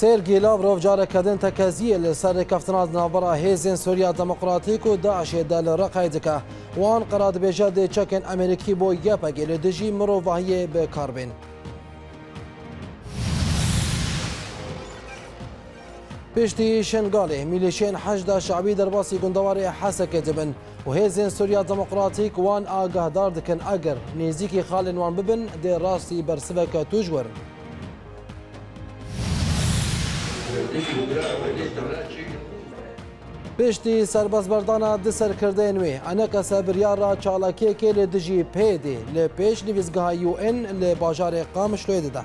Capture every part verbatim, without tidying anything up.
Sergî Lavrov careke din tekeziyê li ser rêkeftina di navbera Hêzên Sûriya Demokratîk û DAIŞê de li Reqayê dike. Wan qera dibêje dê çekên Amerîkî bo YPGê li dijî mirovahiyê bi kar bên. Piştî Şingalê, mîlîşiyên Heşda Şabî derbasî gundewarê Hesekê dibin û Hêzên Sûriya Demokratîk wan agahdar dikin, eger nêzîkî xalên wan bibin, dê rastî bersiveke tûj werin. Piştî serbestberdana du serkirdeyên wê, ENKS biryara çalakiyekê li dijî PYDê li pêş nivîsgeha U N li bajarê Qamişloyê dide.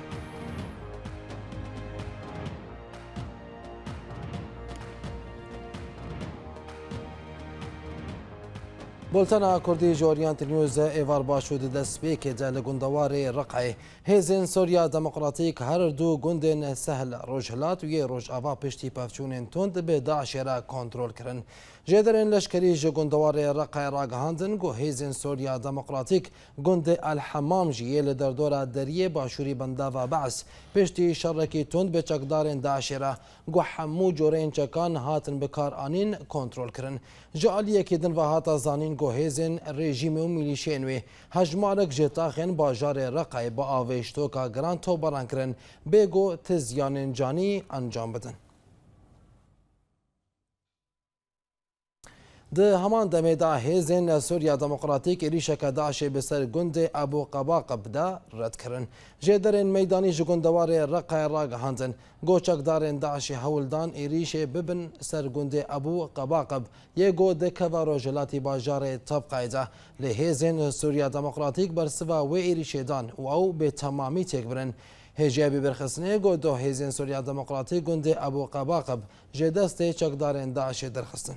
Bultena Kurdî ji Orient News êvar baş û di destpêkê de li gundewarê Reqayê. Hêzên Sûriya Demokratîk her du gundên Sehl Rojhilat û yê Rojava piştî pevçûnên tund bi DAIŞê re kontrol kirin. Jêderên leşkerî ji gundewarê Reqayê ragihandin ku Hêzên Sûriya Demokratîk gundê El Hemam jî yê li derdora deriyê başûrî bendava Be's piştî şerekî tund bi çekdarên DAIŞê re ku hemû coreyên çekan hatin bi kar anîn, kontrol kirin. Ji aliyekî din ve hate zanîn ku hêzên rejîmê û mîlîşiyên wê hejmarek ji taxên bajarê Reqayê bi avêştoka giran toberan kirin, bê ku ti ziyanên canî encam bidin. Di heman demê de hêzên Sûriya Demokratîk êrîşeke DAIŞê bi ser gundê Ebû Qebaqib de red kirin. Jêderên meydanî ji gundewarê Reqayê ragihandin, ku çekdarên DAIŞê hewl dan êrîşê bibin ser gundê Ebû Qebaqib, yê ku di keva rojhilatî bajarê Tabqayê de. Lê hêzên Sûriya Demokratîk bersiva wê êrîşê dan û ew bi temamî têk birin. Hêjayî bibîrxistinê ku du hêzên Sûriya Demokratîk gundê Ebû Qebaqib ji destê çekdarên DAIŞê derxistin.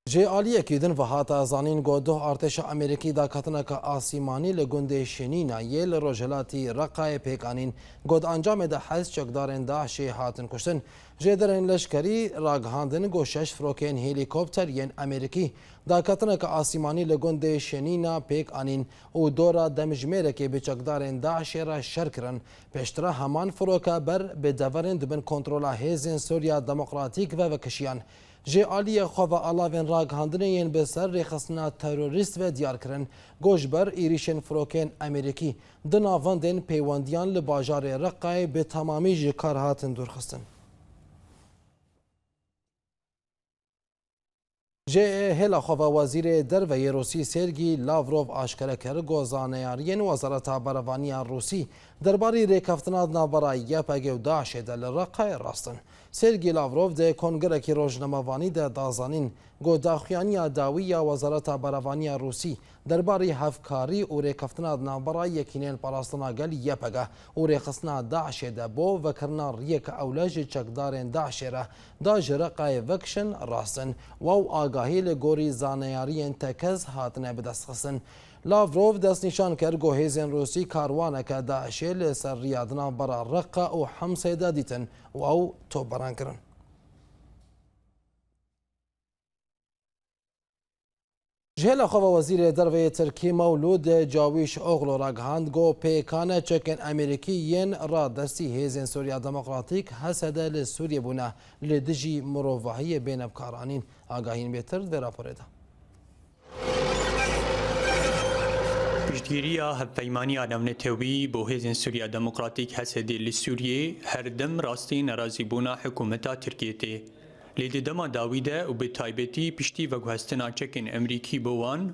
Ji aliyekî din ve hate zanîn ku du artêşa Amerîkî daketineke asîmanî li gundê Şenîna yê li rojhilatî Reqayê pêk anîn, ku di encamê de heft çekdarên DAIŞê hatin kuştin. Jêderên leşkerî ragihandin ku şeş firokeyên helîkopter yên Amerîkî daketineke asîmanî li gundê Şenîna pêk anîn û dora demjimêrekê bi çekdarên DAIŞê re şer kirin. Pêştira heman firoke ber bi deverên dibin kontrola hêzên Sûriya Demokratîk ve vekişiyan. Ji aliyê xwe ve alavên ragihandinê yên bi ser rêxistina terorîst ve diyar kirin, ku ji ber êrîşên firokeyên Amerîkî di navendên pêwendiyan li bajarê Reqayê bi temamî ji kar hatin dûrxistin. Ji hêla xwe ve Wezîrê Derve yê Rûsî Sergî Lavrov aşkere kir ku zaneyariyên Wezareta Berevaniya Rûsî derbarî rêkeftina di navbera Y P G û DAIŞê de li Reqayê rast in. Sergî Lavrov di kongirekî rojnamevanî de da zanîn ku daxuyaniya dawî ya Wezareta Berevaniya Rûsî derbarî hevkarî û rêkeftina di navbera Yekîneyên Parastina Gel Y P G û rêxistina DAIŞê de bo vekirina riyeke ewle ji çekdarên DAIŞê re da ji Reqayê vekişin rast in û ew agahî li gorî zaneyariyên tekez hatine bidestxistin. Lavrov destnîşan kir ku hêzên Rûsî karwaneke DAIŞê li ser riya di navbera Reqa û Hemsê de dîtin û ew topbaran kirin. Ji hêla xwe ve Wezîrê Derve yê Tirkî Mewlûd Cawîşoglu ragihand ku pêkane çekên Amerîkî yên radestî Hêzên Sûriya Demokratîk, H S D, li Sûriyê bûne, li dijî mirovahiyê bêne bikaranîn. Agahiyên bêtir di vê raporê de. Piştgiriya Hevpeymaniya Navnetewî bo Hêzên Sûriya Demokratîk, H S D, li Sûriyê her dem rastî nerazîbûna hikûmeta Tirkiyê tê. Lê di dema dawî de û bi taybetî piştî veguhestina çekên Emerîkî bo wan,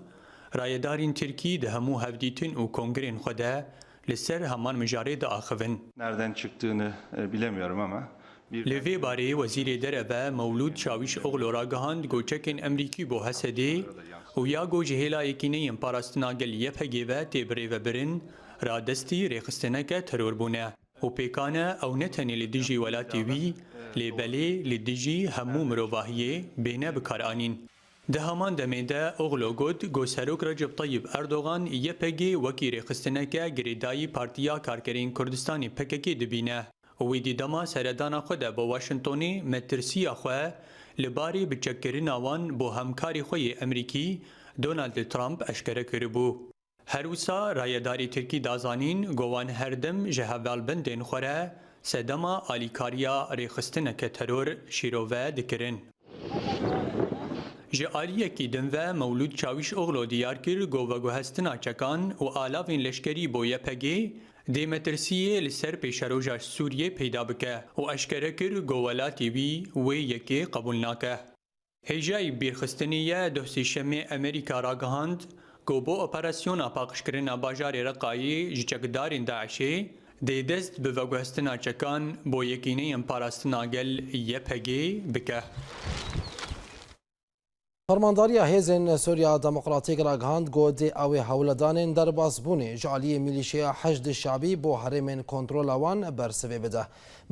rayedarên Tirkî di hemû hevdîtin û kongrên xwe de li ser heman mijarê diaxivin. Nereden çıktığını, e, bilemiyorum ama bir Li vê barê Wezîrê Dereve Mewlûd Çawîşoglu ragihand ku çekên Emerîkî bo H S D û ya ku ji hêla Yekîneyên Parastina Gel Y P G ve tê birêvebirin, radestî rêxistineke teror bûne. Û pêkan e ew ne tenê li dijî welatê wî, lê belê li dijî hemû mirovahiyê bêne bikaranîn. Di heman demê de Oglo got ku Serok Recep Tayyip Erdogan Y P G wekî rêxistineke girêdayî Partiya Karkerên Kurdistanê, P K K, dibîne û wî di dema seredana xwe de bi Washingtonê metirsiya xwe li barî biçekkirina wan bo hemkarê xwe yê Emerîkî Donald Trump eşkere kiribû. Her wisa rayedarê Tirkî da zanîn ku wan her dem ji hevalbendên xwe re sedema alîkariya rêxistineke teror şîrove dikirin. Ji aliyekî din ve Mewlûd Çawîşoglu diyar kir ku veguhestina çekan û alavên leşkerî bo Y P G dê metirsiyê li ser pêşeroja Sûriyê peyda bike û eşkere kir ku welatê wî wê yekê qebûl nake. Hêjayî bîrxistinê ye, duh Sêşemê Amerîka ragihand ku bo operasyona paqijkirina bajarê Reqayê ji çekdarên DAIŞê dê dest bi veguhestina çekan bo Yekîneyên Parastina Gel Y P G bike. Fermandariya Hêzên Sûriya Demokratîk ragihand ku dê ew ê hewledanên derbasbûnê ji aliyê milîşeya Heşd Şabî bo herêmên kontrola wan bersivê bide.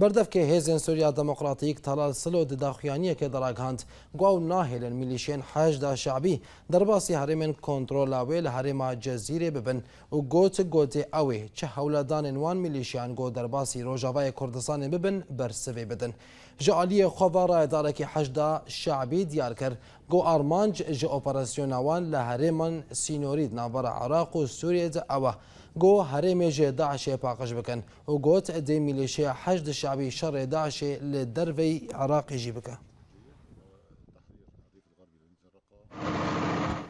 Berdevkê Hêzên Sûriya Demokratîk Talal Silo di daxuyaniyekê de ragihand ku ew nahêlin milîşeyên Heşda Şabî derbasî herêmên kontrola wê li herêma Cezîrê bibin û got ku dê ew ê çi hewledanên wan milîşeyan ku derbasî Rojavayê Kurdistanê bibin bersivê bidin. Ji aliyê xwe ve rayedarekî Heşda Şabî diyar kir ku armanc ji operasyona wan li herêman sînorî di navbera Iraq û Sûriyê de ew e ku herêmê ji DAIŞê paqij bikin û got, dê milîşeya Heşd Şabî şerê DAIŞê li derveyî Iraqê jî bike.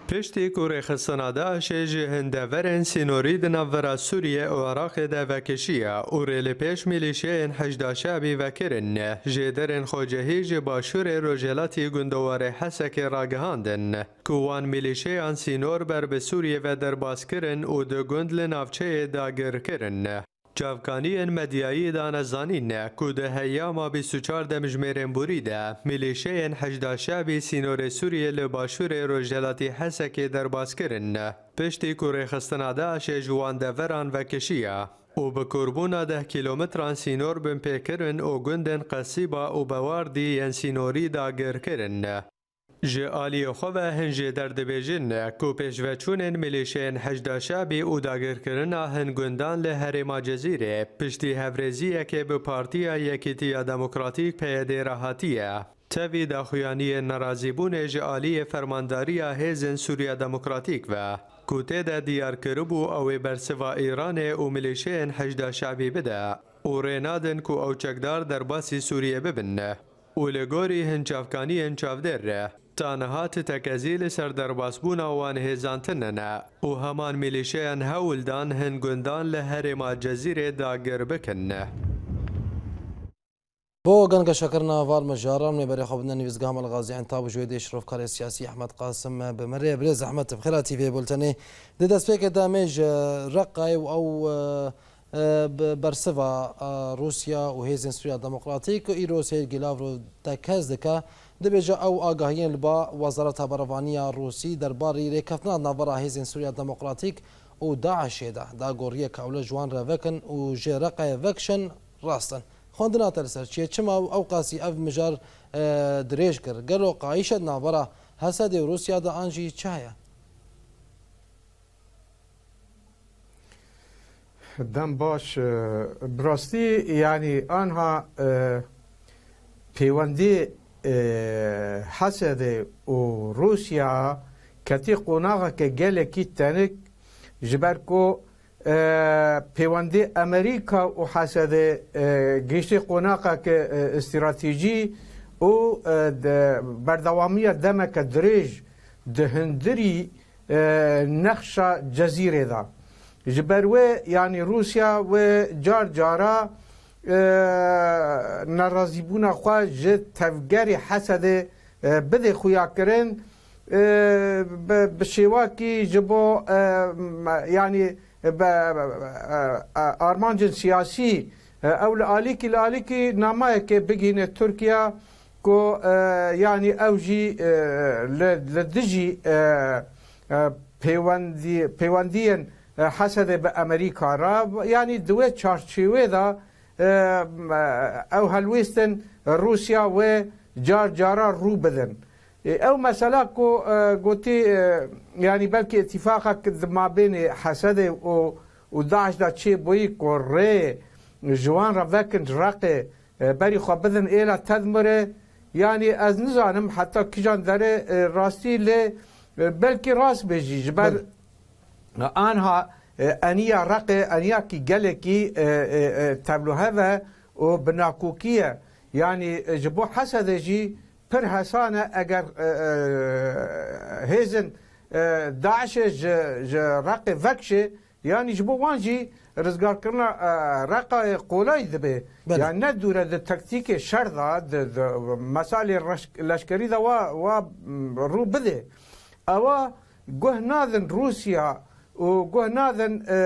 Piştî ku rêxistina DAIŞê ji hin deverên sînorî di navbera Sûriye û Iraqê de vekişiye û rê li pêş milîşeyên Heşda Şabî vekirin, jêderên xwecihî ji başûrê rojhilatî gundewarê Hesekê ragihandin ku wan milîşeyan sînor ber bi Sûriye ve derbas kirin û du gund li navçeyê dagir kirin. Çavkaniyên medyayî dane zanîn ku di heyama bîst û çar demjimêrên borî de milîşeyên Heşda Şabî sînorê Sûriyê li başûrê rojhilatî Hesekê derbas kirin. Piştî ku rêxistina DAIŞê ji wan deveran vekişiye û bi kûrbûna deh kîlometran sînor binpê kirin û gundên Qesîba û Bewardî yên sînorî dagir kirin. Ji aliyê xwe ve hin jêder dibêjin ku pêşveçûnên milîşeyên Heşda Şabî û dagirkirina hin gundan li herêma Cezîrê piştî hevrêziyekê bi Partiya Yekîtiya Demokratîk, P Y D, re hatiye, tevî daxuyaniyên nerazîbûnê ji aliyê Fermandariya Hêzên Sûriya Demokratîk ve, ku tê de diyar kiribû ew ê bersiva Îranê û milîşeyên Heşda Şabî bide û rê nadin ku ew çekdar derbasî Sûriyê bibin. Û li gorî hin çavkaniyên çavdêr, ta niha ti tekezî li ser derbasbûna wan hêzan tune ne û heman milîşeyan hewl dan hin gundan li herêma Cezîrê dagir bikin. Bo gengeşekirina van mijaran, em ê berê xwe bidin nivîsgeha Malxazî Entab û ji wê dê şirokkarê siyasî Ehmed Qasim bi me re ye. Birêz Ehmed, tu bi xêr hatî vê bultenê. Di destpêkê de em ê ji Reqayê û ew, e, e, bi bersiva, e, Rûsya û Hêzên Sûriya Demokratîk û îro Seyîd Gîlavrû tekez dike. Dibêje ew agahiyên li ba Wezareta Berevaniya Rûsî derbarî rêkeftina di navbera Hêzên Sûriya Demokratîk û DAIŞê de da goriyeke ewle ji wan re vekin û ji Reqayê vekişin rast in. Xwendina te li ser çi ye? Çima ew qasî ev mijar, e, dirêj kir? Gelo qayîş e di navbera Hesedê û Rûsya de an jî çi heye? Dem baş, e, bi rastî, yanî, anha, e, pêwendî, e, Hesedê û Rûsya ketî qonaxeke gelekî tenik, ji ber ku, e, pêwendî Amerîka û Hesedê, e, gihiştî qonaxeke, e, stratejî û, e, de, berdewamiya demeke dirêj di hundirî e, nexşa Cezîrê de. Ji ber wê, yanî Rûsya wê car cara, e, nerazîbûna xwe ji tevgerê Hesedê, e, bidê xuyakirin, e, bi, bi şêwakî ji bo, e, me, yanî bi, e, e, armancên siyasî, e, ew li alîkî, li alîkî namayekê bigihîne Tirkiye, ku, e, yanî ew jî, e, li, li dijî, e, e, pêwendî-, pêwendiyên, e, Hesedê bi Amerîka re, yanî di wê çarçêwê de, e, ew helwêstin Rûsya wê car cara rû bidin. E, ew mesela ku, e, gotî, e, yanî belkî îtîfaqek di mabênê Hesedê û, û DAIŞ de çêbûyî ku rê ji wan re vekin Reqê, e, berî xwe bidin êla Tedmirê. Yanî ez nizanim heta kîjan derê, e, rastî lê, e, belkî rast bê jî ji ber Belê. Anha, e, eniya Reqê, eniyakî gelekî, e, e, e, tevlihev e û bi nakokî ye. Yanî, e, ji bo Hesedê jî pir hesan e eger, e, e, hêzên, e, DAIŞê ji, ji Reqê vekişê, yanî ji bo wan jî rizgarkirina, e, Reqayê qolay dibe. Belê. Yanî ne dûr e di taktîkê şer de, di, di mesalê reş-, leşkerî de wa, wa, m, rû bidê. Ewa guh nadin Rûsya û guh nadin, e,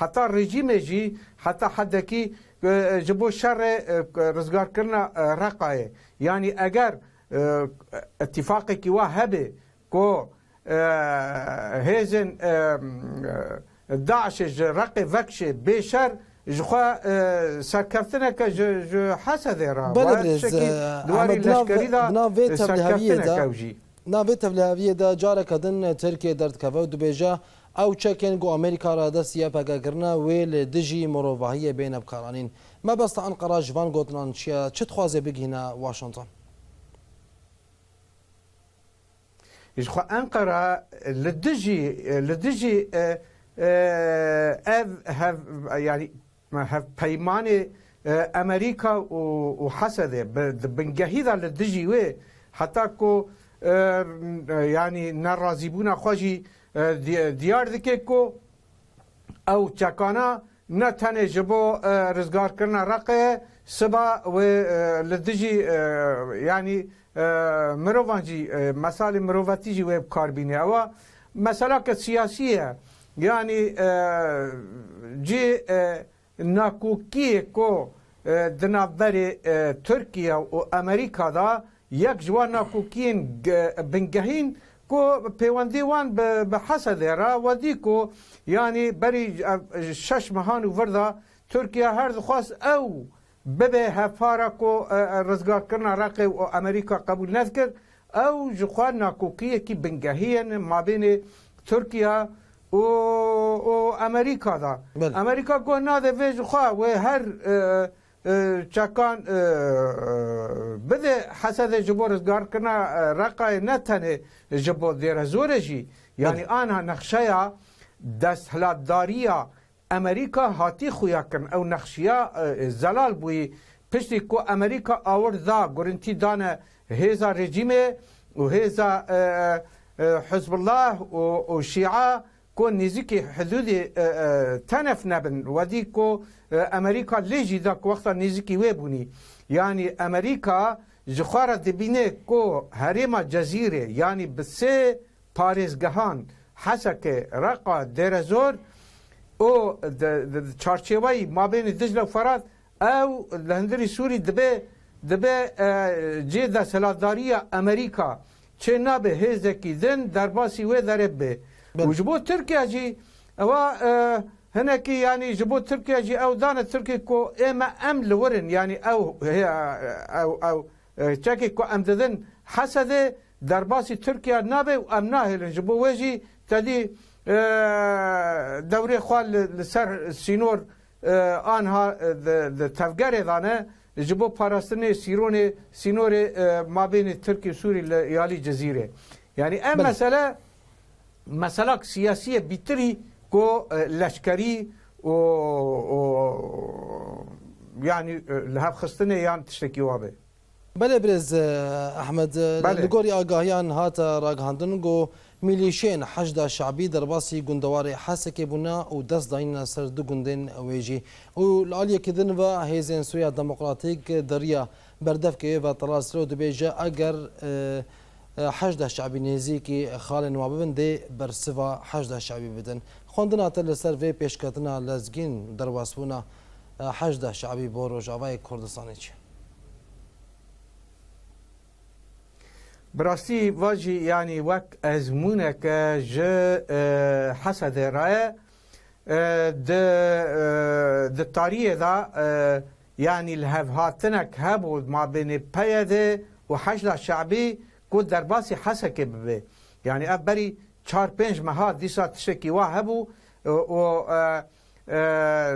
heta rejîmê jî, heta hedekî, e, ji bo şerê, e, rizgarkirina, e, Reqayê. Yanî eger, e, îtîfaqekî wa hebe ku, e, hêzên, e, DAIŞê ji Reqê vekişê bê şer, ji xwe, e, serkeftineke ji, ji Hesedê re. Belê Wa birêz, tiştekî e, di warî Ehmed, di nav, leşkerî de, di nav vê e, tevliheviyê de, serkeftineke ew jî. Di nav vê tevliheviyê de careke din Tirkiye derdikeve û dibêje, ew çekên ku Amerîka radestî YPG kirine, wê li dijî mirovahiyê bêne bikaranîn. Mebesta Enqera ji van gotinan çi ye? Çi dixwaze bigihîne Washington? Ji xwe Enqera li dijî, li dijî, e, e, ev hev, yanî hevpeymanê, e, Amerîka û, û Hesedê bi, di bingehî de li dijî wê, heta ku, e, yanî nerazîbûna xwe jî, e, di-, diyar dike ku ew çekana ne tenê ji bo, e, rizgarkirina Reqê, siba wê, e, li dijî, e, yanî, e, mirovan jî, e, mesalê mirovetî jî wê bi kar bîne. Ewa meselake siyasî ye. Yanî, e, cî, e, nakokiyê ku, e, di navberê, e, Tirkiye û Amerîka de yek ji wan nakokiyên ge-, bingehîn ku pêwendî wan bi, bi Hesedê re wedî ku, yanî berî ev şeş mehan û vir de Tirkiye her dixwest ew bibe hevpara ku, e, e, rizgarkirina Reqê û Amerîka qebûl nedikir. Ew ji xwe nakokiyekî bingehî ye mabênê Tirkiye û, û Amerîka de. Belê. Amerîka guh nade vê ji xwe, wê her, e, e, çekan, e, e, bide Hesedê ji bo rizgarkirina, e, Reqayê, ne tenê ji bo Dêrezorê jî. Yanî Belê. Ana nexşeya desthilatdariya Amerîka hatî xuyakirin. Ew nexşiya, e, zelal bûyî. Piştî ku Amerîka awir da, gurintî dane hêza rejîmê û hêza, e, e, Hizbullah û, û Şîa ku nêzîkî hidûdê, e, e, tenef nebin. Wedî ku, e, Amerîka lê jî da ku wexta nêzîkî wê bûnî. Yanî Amerîka ji xwe re dibîne ku herêma Cezîrê, yanî bi sê parêzgehan, Heseke, Reqa, Dêrezor û di, di, di çarçêweyî mabênê Dicle û Ferat, ew li hundirî Sûrî dibe, dibe, e, cê desthilatdariya Amerîka. Çê nabe hêzekî din derbasî wê derê bibe. Belê. Û ji bo Tirkiye jî ewa, e, hinekî, yanî ji bo Tirkiye jî ew dane Tirkiye ku ê me em li wir in, yanî ew, ew, ew, e, çekê ku em didin Hesedê derbasî Tirkiye nabe û em nahêlin. Ji bo wê jî tedî, e, dewrê xwe li, li ser sînor, e, anha, e, di, di tevgerê de ne ji bo parastinê sîronê, sînorê, e, mabênê Tirk û Sûrî li yalî Cizîrê. Yanî ev Belê. Mesele, meselak siyasî ye bîtirî ku, e, leşkerî û, û, yanî, e, li hev xistinê yan tiştekî wa be. Belê birêz, e, Ehmed, e, Belê. Li gorî agahiyan hate ragihandin ku mîlîşeyên Heşda Şabî derbasî gundewarê Hesekê bûne û dest dayîne ser du gundên wê jî. Û li aliyekî din ve hêzên Sûriya Demokratîk di riya berdevkê ve Talal Silo dibêje, eger, e, e, Heşda Şabî nêzîkî xalên wan bibin, dê bersiva Heşda Şabî bidin. Xwendina te li ser vê pêşketina lezgîn, derbasbûna, e, Heşda Şabî bo Rojavayê Kurdistanê çi? Bi rastî va jî, yanî wek ezmûneke ji, e, Hesedê re ye, e, di, e, di tariyê de, e, yanî lihevhatinek hebû mabênê P Y D û Heşda Şabî ku derbasî Hesekê bibe. Yanî ev berî çar pênc meha dîsa tiştekî wa hebû, e, û, e, e,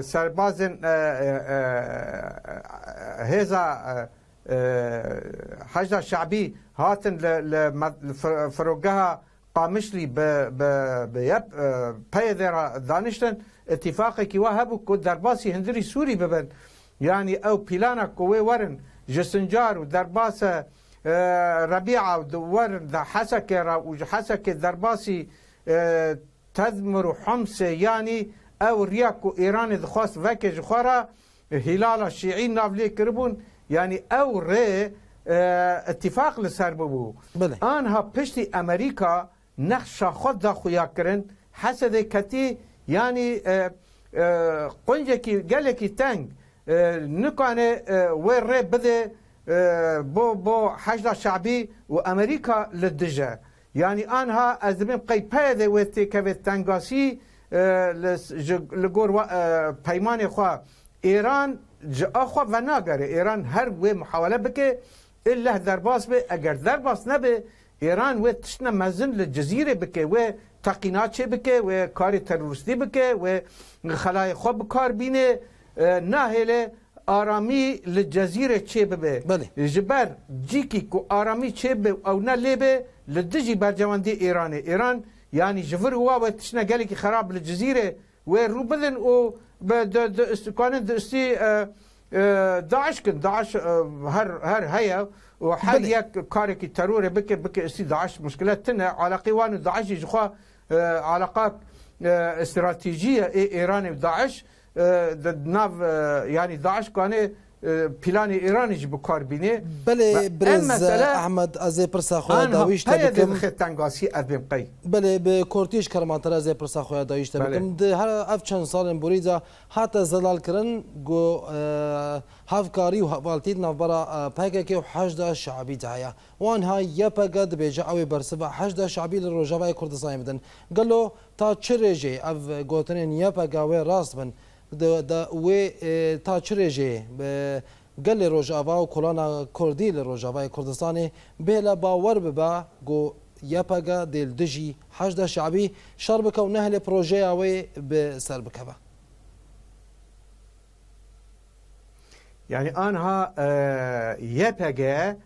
serbazên, e, e, e, hêza, e, e, Heşda Şabî hatin li, li me-, li fir-, firogeha Qamişlî bi, bi, bi yep, e, PYDê re daniştin, îtîfaqekî wa hebû ku derbasî hundirî Sûrî bibin. Yanî ew plana ku wê werin ji Sincar û derbase, e, Rebîa û di werin de Hesekê re û ji Hesekê derbasî, e, Tedmir û Homsê, yanî ew riya ku Îranê dixwest veke ji xwe re, Hîlala Şîî nav lê kiribûn, yanî ew rê, e, îtîfaq li ser bibû. Belê. Anha piştî Amerîka nexşa xwe da xuya kirin, Hesedê ketî, yanî, e, e, quncekî gelekî teng, e, nikane, e, wê rê bide, e, bo, bo Heşda Şe'bî û Amerîka li dij e. Yanî anha ez dibêm qey PYDê wê têkeve tengasî, e, li, ji, li gor wa, e, peymanê xwe Îran ji a xwe venagere. Îran her wê muhawele bike, illeh derbas be. Eger derbas nebe, Îran wê tiştine mezin li Cizîrê bike, wê teqîna çê bike, wê karê terorîstî bike, wê xelayê xwe bi kar bîne, e, nahêle aramî li Cezîrê çê bibe. Belê. Ji ber cîkî ku aramî çê bibe û ew ne lê be, li dijî berjewendî Îranê. Îran, yanî ji vir û wa wê tiştine gelekî xerab li Cizîrê wê rû bidin û bi, di, di, ist-, kanin di istî, e, e, DAIŞ kin. DAIŞ, e, her, her heye û her Belê. yek karekî terorê bike, bike istî DAIŞ muşkile tine. Alaqê wan û DAIŞ jî ji xwe, e, alaqa, e, stratejî ye ê Îranê û DAIŞ. e, di nav, e, yanî DAIŞ kanê, e, planê Îranê jî bi kar bînê. Belê, Ve em birêz mesele Ehmed, ez ê pirsa xwe ya anha dawîş te PYDê bikim. dixe tengasî, ev bên qey. Belê, bi kortî ji kerman te re ez ê pirsa xwe ya dawîş te Belê. bikim. Di her ev çend salên borî de hate zelalkirin ku, e, hevkarî û hevaltî di navbera, e, PKK û Heşda Şe'bî de heye. Wan ha YPG dibêje ew ê bersiva Heşda Şe'bî li Rojavayê Kurdistanê bidin. Gelo ta çi rêjê ev gotinên YPG wê rast bin? De, de wê, e, ta çi rêjê, e, gelê Rojava û kolana Kurdî li Rojavayê Kurdistanê bihêle bawer bibe ku YPG dê li dijî Heşda Şe'bî şer bike û nehêle projeya wê bi ser bikeve? Yanî anha, e, YPG, e,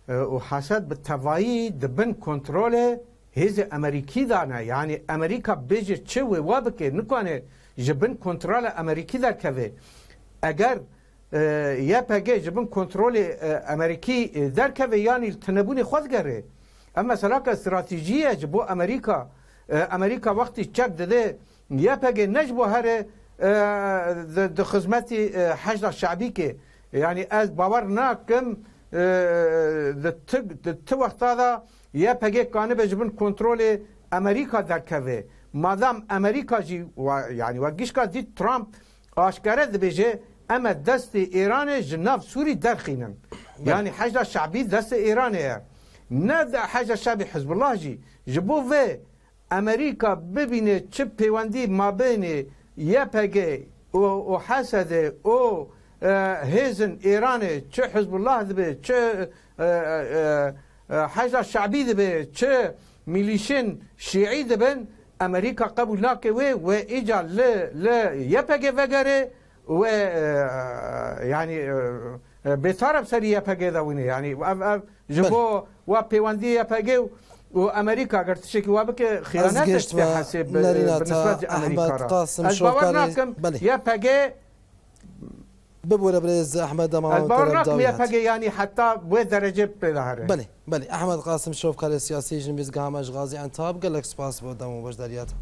û Hesed bi tevayî di bin kontrolê hêzê Amerîkî de ne. Yanî Amerîka bêje çi wê wa bike, nikane ji bin kontrola Amerîkî derkeve. Eger, e, YPG ji bin kontrolê, e, Amerîkî, e, derkeve, yanî li tinebûnê xwe digere. Ev meselaka stratejî ye ji bo Amerîka. E, Amerîka wextî çek dide YPG ne ji bo here, e, di, di xizmetî, e, Heşda Şe'bî ke. Yanî ez bawer nakim, e, di ti, di ti wexta de YPG kanibe ji bin kontrolê Amerîka derkeve. Madam Amerîka jî, wa-, yanî we gişka dît Trump aşkere dibêje, em e destê Îranê ji nav Sûrî derxînin. Belê. Yanî Heşda Şe'bî destê Îranê ye. Ne de Heşda Şe'bî, Hizbullah jî. Ji bo vê Amerîka bibîne çi pêwendî mabênê YPG û, û Hesedê û, e, hêzin Îranê, çi Hizbullah dibe, çi, e, e, e, Heşda Şe'bî dibe, çi milîşên Şîî dibin, Amerîka qebûl nake wê, wê îca li, li YPG vegere, wê, e, yanî, e, e, bêtareb serî YPG de wîne. Yanî ev, ev ji Belê. bo wa pêwendiyê YPG û, û Amerîka eger tiştekî wa bike, Ez xiyanetek gihiştime tê hesê bi, nerîna bi te, nisbet ji Amerîka Ehmed re. Qasim Ez bawer Şovkarê. nakim Belê. YPG Bibûre birêz Ehmed, dema Ez bawer nakim YPG yanî heta wê derecê pê de here. Belê, belê. Ehmed Qasim Şovkarê siyasî ji nivîzgeha me ji Gazî Entab, gelek spas bo dem û beşdariya te.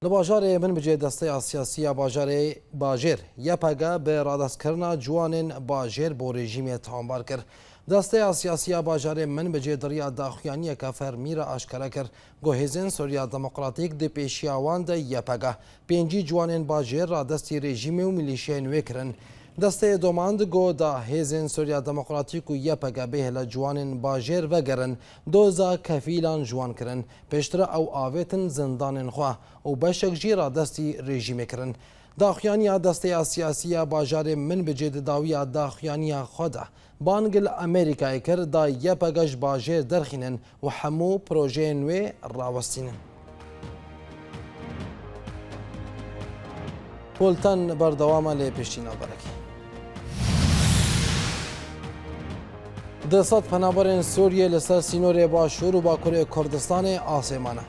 Li bajarê Minbicê Desteya Siyasî ya Bajarê Bajêr, YPG, bi radestkirina ciwanên bajêr bo rejîmê tawanbar kir. Desteya Siyasî ya Bajarê Minbicê di riya daxuyaniyeke fermî re aşkere kir ku Hêzên Sûriya Demokratîk di pêşiya wan de YPG, pêncî ciwanên bajêr radestî rejîmê û milîşiyayên wê kirin. Desteyê domand ku da Hêzên Sûriya Demokratîk û YPG bihêle ciwanên bajêr vegerin doza kefîlan ji wan kirin. Pêştre ew avêtin zindanên xwe û beşek jî radestî rejîmê kirin. Daxuyaniya Desteya Siyasî ya Bajarê Minbicê di dawiya daxuyaniya xwe de bang li Amerîkayê kir, da YPG ji bajêr derxînin û hemû projeyên wê rawestînin. Bulten berdewam e, lê piştî navberekê. Du sed penaberên Sûriyê li ser sînorê Başûr û Bakurê Kurdistanê asê mane.